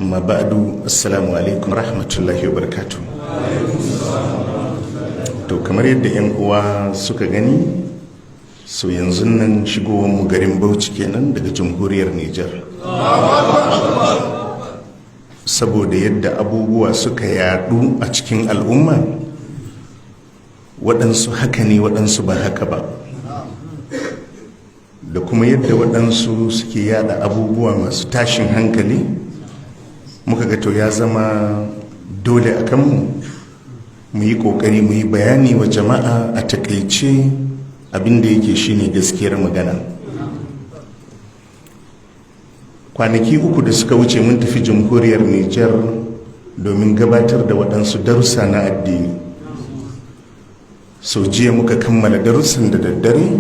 Amma ba'du, assalamu alaikum rahmatullahi wa barakatuh. To, kamar yadda 'yan uwa suka gani, so yanzu nan shigowar mu garin Bauchi kenan daga Jamhuriyar Nijar. Saboda yadda abubuwa suka yadu a cikin al'umma, waɗansu haka ne, waɗansu ba haka ba, da kuma yadda waɗansu suke yada abubuwa masu tashin hankali, muka ga to ya zama dole a kanmu mu yi ƙoƙari mu yi bayani wa jama'a a takaice abinda yake shine gaskiyar magana. Kwanaki 3 da suka wuce mun tafi Jamhuriyar Nijar domin gabatar da waɗansu darussa na addini. Sau jiya muka kammala darussan da daddare,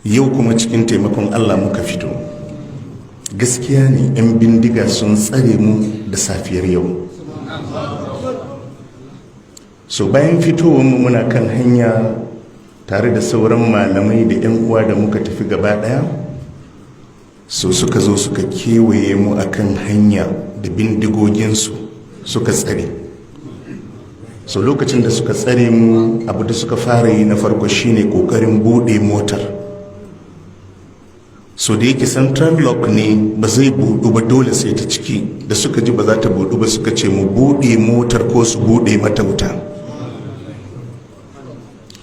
yau kuma cikin taimakon Allah muka fito. Gaskiya ne, 'yan bindiga sun tsare mu da safiyar yau. So bayan fitowarmu, muna kan hanya tare da sauran malamai da 'yan uwa da muka tafi gaba daya, so suka zo suka kewaye mu akan hanya da bindigoginsu suka tsare. So lokacin da suka tsare mu, abu da suka fara yi na farko shine kokarin bude motar. So da yake central lock ne, ba zai budu ba, dole sai ta ciki. Da suka ji ba za ta budu ba, suka ce mu bude motar ko su bude mata wuta.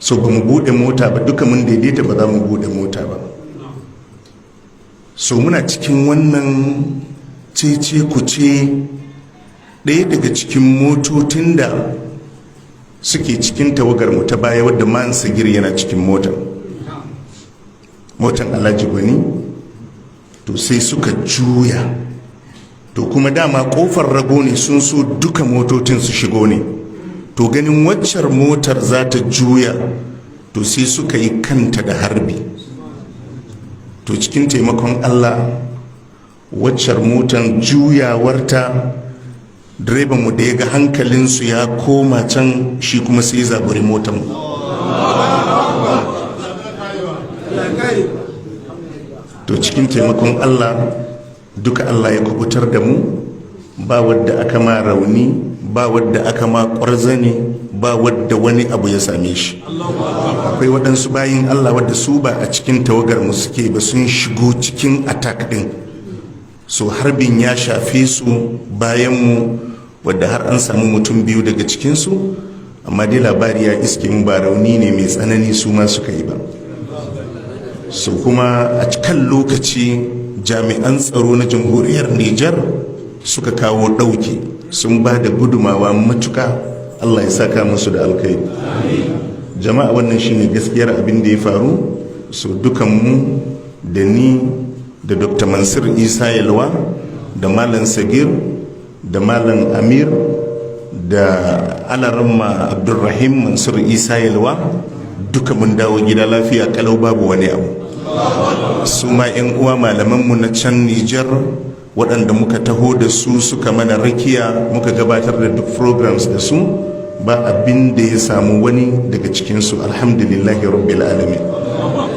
So ba mu bude mota ba, duka mun daidaita ba za mu bude mota ba. So muna cikin wannan cece kuce, ɗaya daga cikin motocin da suke cikin tawagar mu ta baya, wadda Man Sagir yana cikin motar, motan Alhaji Gwani, to sai suka juya. To kuma dama kofar rago ne, sun so duka motocin su shigo ne. To ganin waccar motar za ta juya, to sai suka yi kanta da harbi. To cikin taimakon Allah, waccar motan juyawarta, direbanmu da ya ga hankalinsu ya koma can, shi kuma sai ya zaburi motan. To cikin taimakon Allah duka, Allah ya kubutar da mu. Ba wadda aka ma rauni, ba wadda aka ma ƙwarzane, ba wadda wani abu ya same shi. Akwai waɗansu bayin Allah wadda su ba a cikin tawagar mu suke ba, sun shigo cikin attack ɗin, so harbin ya shafe su bayan mu, wadda har an samu mutum biyu daga cikinsu, amma dai labari ya iske mu ba rauni ne mai tsanani su ma suka yi ba. So kuma a cikin lokaci jami'an tsaro na Jamhuriyar Nijar suka kawo ɗauki, sun ba da gudumawa matuka. Allah ya saka musu da alkhairi. Jama'a, wannan shine gaskiyar abin da ya faru. So dukanmu, da ni da Dr. Mansur Isa Yalwa da Malam Sagir da Malam Amir da Alaramma Abdulrahim Mansur Isa Yalwa, duka mun dawo gida lafiya kalau, babu wani abu. Su ma 'yan uwa malamanmu na can Nijar waɗanda muka taho da su, suka mana rakiya, muka gabatar da duk programs da su, ba abin da ya samu wani daga cikinsu. Alhamdulillahi rabbil alamin.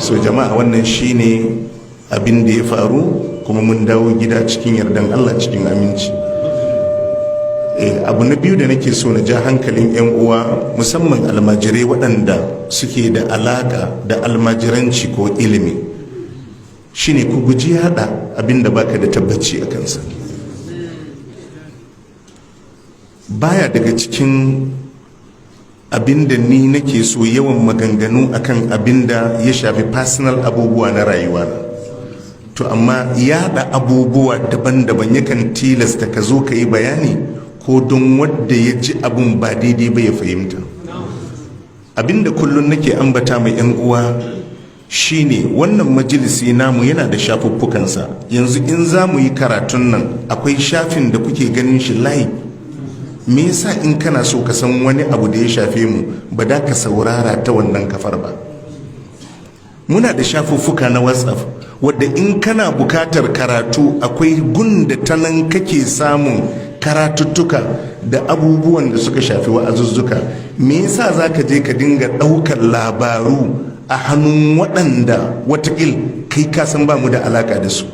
So jama'a, wannan shine abin da ya faru, kuma mun dawo gida cikin yardan Allah, cikin aminci. Abu na biyu da nake so na ja hankalin 'yan uwa, musamman almajirai waɗanda suke da alaka da almajiranci ko ilimi, shine ku guji yada abin da baka da tabbaci a kansa. Baya daga cikin abin da ni nake so yawan maganganu akan abin da ya shafi personal abubuwa na rayuwa na. To amma yada abubuwa daban-daban yakan tilasta ka zo ka yi bayani, ko don wadda ya ji abun ba daidai ba ya fahimta. Abinda kullum nake ambata mai 'yan uwa shine wannan majalisi namu yana da shafuffukansa. Yanzu in za mu yi karatun nan, akwai shafin da kuke ganin shi live. Me yasa in kana so ka san wani abu da ya shafe mu, ba da ka saurara ta wannan kafar ba? Muna da shafuffuka na WhatsApp, wadda in kana bukatar karatu, akwai gunda ta nan kake samun karatuttuka da abubuwan da suka shafi wa'azuzzuka. Me yasa za ka je ka dinga ɗaukar labaru a hannun waɗanda watakil kai ka san ba mu da alaka da su?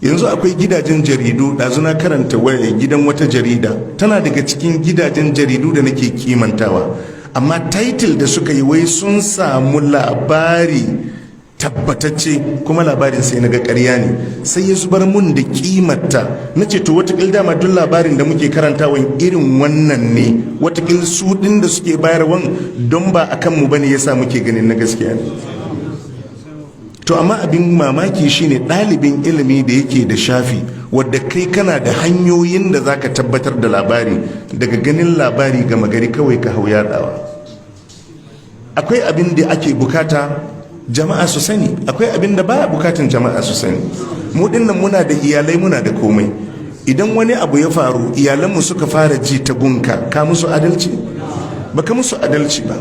Yanzu akwai gidajen jaridu. Ɗazu na karanta waya gidan wata jarida, tana daga cikin gidajen jaridu da nake kimantawa, amma title da suka yi wai sun samu labari tabbatacce, kuma labarin sai na ga ƙarya ne, sai ya zubar mun da kimarta. Na ce, to, watakil dama duk labarin da muke karantawan irin wannan ne. Watakil su ɗin da suke bayarwan don ba a kanmu ba ne yasa muke ganin na gaskiya ne. To, amma abin mamaki shine ɗalibin ilimi da yake da shafi, wadda kai kana da hanyoyin da zaka tabbatar da labari, daga ganin labari gama gari kawai ka hau yaɗawa. Akwai abin da ake bukata jama'a su sani, akwai abin da baya bukatan jama'a su sani. Mu dinnan muna da iyalai, muna da komai. Idan wani abu ya faru, iyalanmu suka fara ji ta gunka, ka musu adalci? Baka musu adalci ba.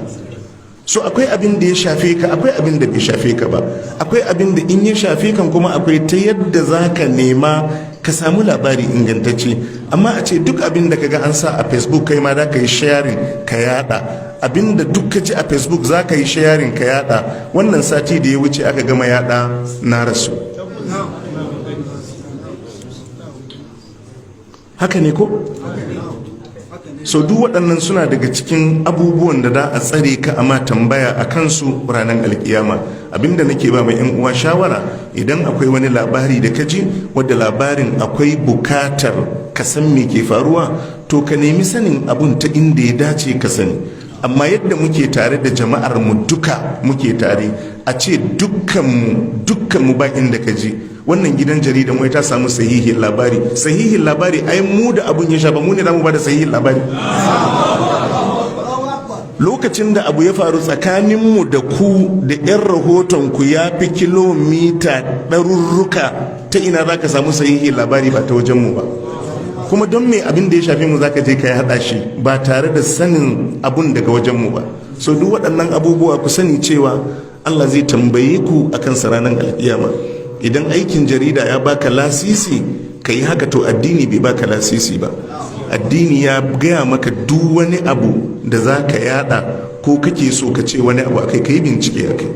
So akwai abin da ya shafe ka, akwai abin da bai shafe ka ba. Akwai abin da in ya shafe kan kuma akwai ta yadda za ka nema ka samu labari ingantacce. Amma a ce duk abin da kaga an sa a Facebook, kai ma za ka yi sharing ka yada. Abin da duk ka ji a Facebook, za ka yi sharing ka yada. Wannan sati da ya wuce aka gama yada na rasu. Haka ne ko? So duk waɗannan suna daga cikin abubuwan da za a tsare ka amma tambaya a kansu ranar alkiyama. Abinda nake ba mai 'yan uwa shawara, idan akwai wani labari da ka ji wadda labarin akwai bukatar ka san me ke faruwa, to ka nemi sanin abun ta inda ya dace ka sani. Amma yadda muke tare da jama'ar mu, duka muke tare, a ce dukkanmu dukkanmu ba inda ka ji wannan gidan jaridan wai ta samu sahihin labari. Sahihin labari, ai mu da abun ya shafa mu ne zamu bada sahihin labari. Lokacin da abu ya faru, tsakaninmu da ku da 'yan rahoton ku ya fi kilomita ɗarurruka. Ta ina za ka samu sahihin labari ba ta wajenmu ba? Kuma don me abin da ya shafe mu za ka je ka haɗa shi ba tare da sanin abun daga wajenmu ba? So duk waɗannan abubuwa, ku sani cewa Allah zai tambaye ku akan ranar alkiyama. Idan aikin jarida ya baka lasisi ka yi haka, to addini bai baka lasisi ba. Addini ya gaya maka duk wani abu da za ka yada ko kake so ka ce wani abu akai, ka yi bincike akai.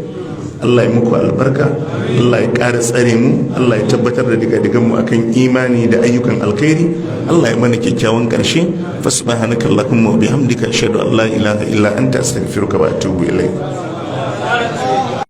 Allah ya muku albarka, Allah ya ƙara tsare mu, Allah ya tabbatar da digadigan mu akan imani da ayyukan alkhairi, Allah ya mana kyakkyawan ƙarshe. Fa subhanaka allahumma wa bihamdika, ashhadu an la ilaha illa anta, astaghfiruka wa atubu ilayk.